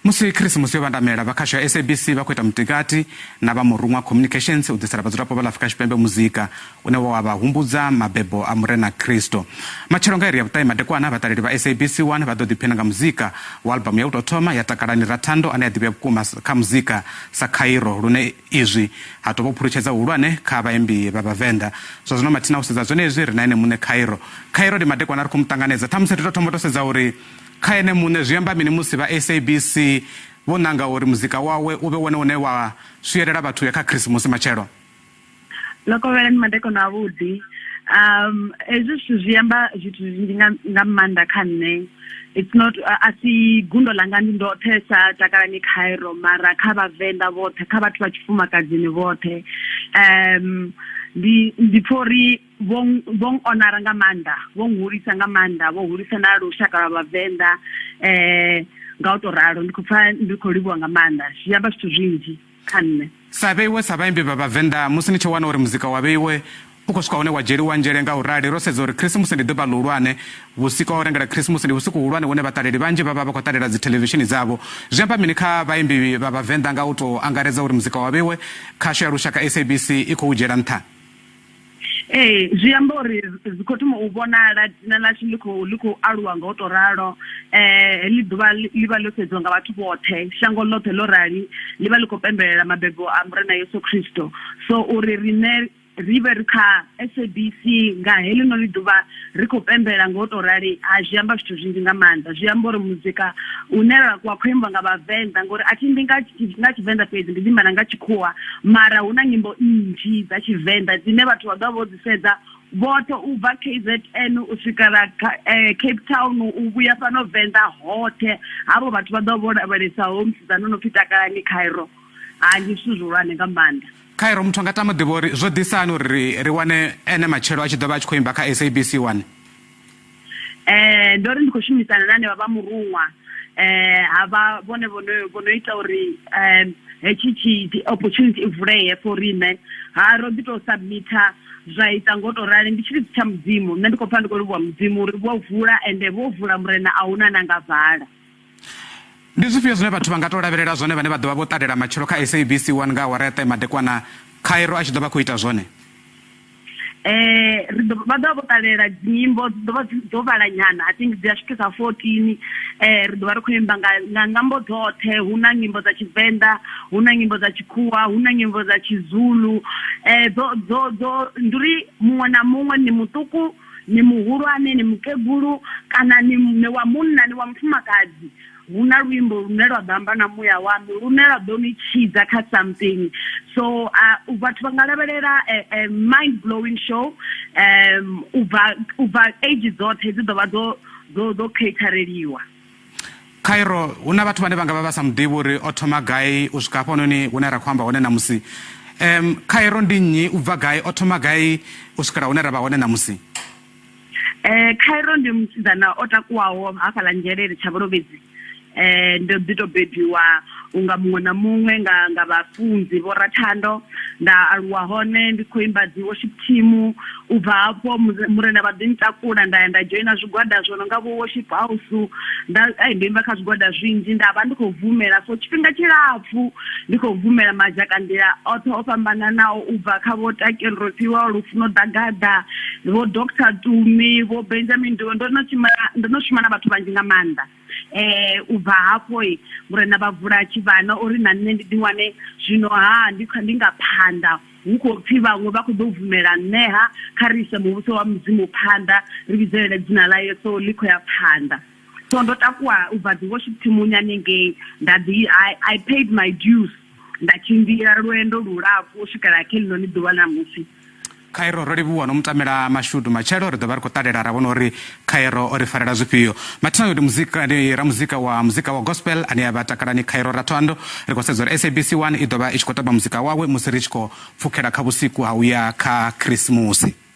Musi Khirisimusi yo vhandamela, vha khasho ya SABC vha khou ita mutikati na vha Muruṅwa Communications u ḓisela vhadzulapo vha ḽa Afrika Tshipembe muzika une wa vha humbudza mabebo a Murena Kristo. Matshelo nga iri ya vhuṱahe madekwana, vhaṱaleli vha SABC 1 vha ḓo ḓiphina nga muzika wa albamu ya u tou thoma ya Takalani Rathando ane a ḓivhea vhukuma kha muzika sa Cairo lune izwi ha tou vha u phulutshedza huhulwane kha vhaimbi vha Vhavenḓa. Zwa zwino mathina u sedza zwenezwi ri na ene muṋe Cairo. Cairo ndi madekwana ri khou mu ṱanganedza. Ṱhamusi ri tou thoma u tou sedza uri Kha ene muṋe, zwi amba mini musi vha SABC vho nanga uri muzika wawe u vhe wone une wa swielela vhathu u ya kha Khirisimusi matshelo? Ḽo kovhela ndi madekwana avhuḓi. Hezwi zwithu zwi amba zwithu zwinzhi nga nga maanḓa kha nṋe. It's not a si gundo ḽanga ndi ndoṱhe sa Takalani Cairo mara kha vhavenḓa vhoṱhe kha vhathu vha tshifumakadzini vhoṱhe. Ndi ndi pfha uri vho vho onara nga maanḓa vho nhulisa nga maanḓa vho hulisa na lushaka lwa vhavenḓa eh nga u to ralo ndi khou pfa ndi khou livhuwa nga maanḓa zwi amba zwithu zwinzhi kha nṋe. Sa vheiwe sa vhaimbi vha vhavenḓa musi ni tshi wana uri muzika wa vheiwe u khou swika hune wa dzhieliwa nzhele nga u rali ro sedza uri Khirisimusi ndi ḓuvha ḽihulwane, vhusiku ha u rengela Khirisimusi ndi vhusiku huhulwane hune vhaṱaleli vhanzhi vha vha vha khou ṱalela dzithelevishini dzavho. Zwi amba mini kha vhaimbi vha vhavenḓa nga u tou angaredza uri muzika wa vheiwe khasho ya lushaka SABC i khou u dzhiela nṱha? Ee, zwi amba uri zwi khou thoma u vhonala dzina ḽashu ḽi khou ḽi khou aluwa nga u to ralo. Heḽi ḓuvha ḽi vha ḽo sedziwa nga vhathu vhoṱhe shango ḽoṱhe ḽo rali ḽi vha ḽi khou pembelela mabebo a Murena Yesu Kristo. So uri riṋe ri vhe ri kha SABC nga heḽinoni ḓuvha ri khou pembela nga u to rali ha zwi amba zwithu zwinzhi nga maanḓa. Zwi amba uri muzika une wa khou imbiwa nga vhavenḓa ngori a thi imbi nga nga tshivenḓa fhedzi ndi imba na nga tshikhuwa mara hu na nyimbo nnzhi dza tshivenḓa dzine vhathu vha ḓovha vho dzi sedza vhoṱhe u bva KZN u swikela Cape Town u vhuya fhano Venḓa hoṱhe havho vhathu vha ḓovha vho lavhelesa ho musidzana o no pfhi Takalani Cairo ha ndi zwithu zwihulwane nga maanḓa. Cairo muthu anga tama u ḓivha uri zwo ḓisa hani uri ri wane ene matshelo a tshi ḓo vha a tshi khou imba kha SABC 1. Ndo ri ndi khou shumisana na hanevha vha muruṅwa ha vha vhone vhono vhono ita uri hetshi tshi opportunity i vulee for riṋe ha ro ḓi to submitter zwa ita ngo to rali ndi tshilidzi tsha mudzimu nṋe ndi khou pfa ndi khou livhuwa mudzimu uri vho vula ende vho vula murena a huna na nga vala. Ndi zwifhio zwine vhathu vha nga tou lavhelela zwone vhane vha ḓo vha vho ṱalela matshelo kha SABC 1 nga awara ya ṱahe madekwana Cairo a tshi ḓo vha khou ita zwone? Ri ḓo vha ḓovha vho ṱalela dzinyimbo dzi ḓovha dzo vhala nyana I think dzi a swikisa 14 ri ḓovha ri khou imba nga nga nyambo dzoṱhe hu na nyimbo dza tshivenḓa hu na nyimbo dza tshikhuwa hu na nyimbo dza tshizulu dzo dzo dzo ndi uri muṅwe na muṅwe ni muṱuku ni muhulwane ni mukegulu kana ni ni wa munna ni wa mufumakadzi hu na luimbo lune lwa ḓo amba na muya waṋu lune lwa ḓo ni tshidza kha something so vhathu vha nga lavhelela a mind blowing show u bva u bva age dzoṱhe dzi ḓo vha dzo dzo dzo catereliwa. Cairo hu na vhathu vhane vha nga vha vha sa muḓivhi uri o thoma gai u swika hafhanoni hune ra khou amba hone ṋamusi. Cairo ndi nnyi u bva gai o thoma gai u swikela hune ra vha hone ṋamusi? Cairo ndi musidzana o takuwaho hafhaḽa Nzhelele Tshavhulovhedzi. Ndo ḓi to bebiwa unga muṅwe na muṅwe nga nga vhafunzi vho Rathando nda aluwa hone ndi khou imba dzi worship team u bva hafho murena vha ḓi ntakula nda ya nda dzhoina zwigwada zwo no nga vho worship house nda ndo imba kha zwigwada zwinzhi nda vha ndi khou bvumela for tshifhinga tshilapfu ndi khou bvumela madzhakanḓila oṱhe o fhambananaho u bva kha vho Takeni Rofhiwa Lufuno Ḓagaḓa vho Dr Tumi vho Benjamin Dube ndo no shuma ndo no shuma na vhathu vhanzhi nga maanḓa u bva hafho murena vha vula tshivhana uri na nṋe ndi ḓi wane zwino ha ndi ndi nga phanḓa hu khou pfhi vhaṅwe vha khou ḓo bvumela nṋe ha kha ri ise muvhuso wa mudzimu phanḓa ri vhidzelele dzina ḽa Yesu ḽi khou ya phanḓa. So ndo takuwa u bva dzi worship team hanengei nda ḓi I paid my dues nda tshimbila lwendo lulapfu u swikela kha heḽinoni ḓuvha ṋamusi. Cairo ro livhuwa no mutamela mashudu matshelo ri ḓo vha ri khou ṱalela ra vhona uri Cairo o ri farela zwifhio. Mathina ndi muzika ndi ramuzika wa muzika wa gospel ane a vha Takalani Cairo Rathando. Ri khou sedza uri SABC 1 i ḓo vha i tshi khou tamba muzika wawe musi ri tshi khou pfukhela kha vhusiku ha u ya kha Khirisimusi.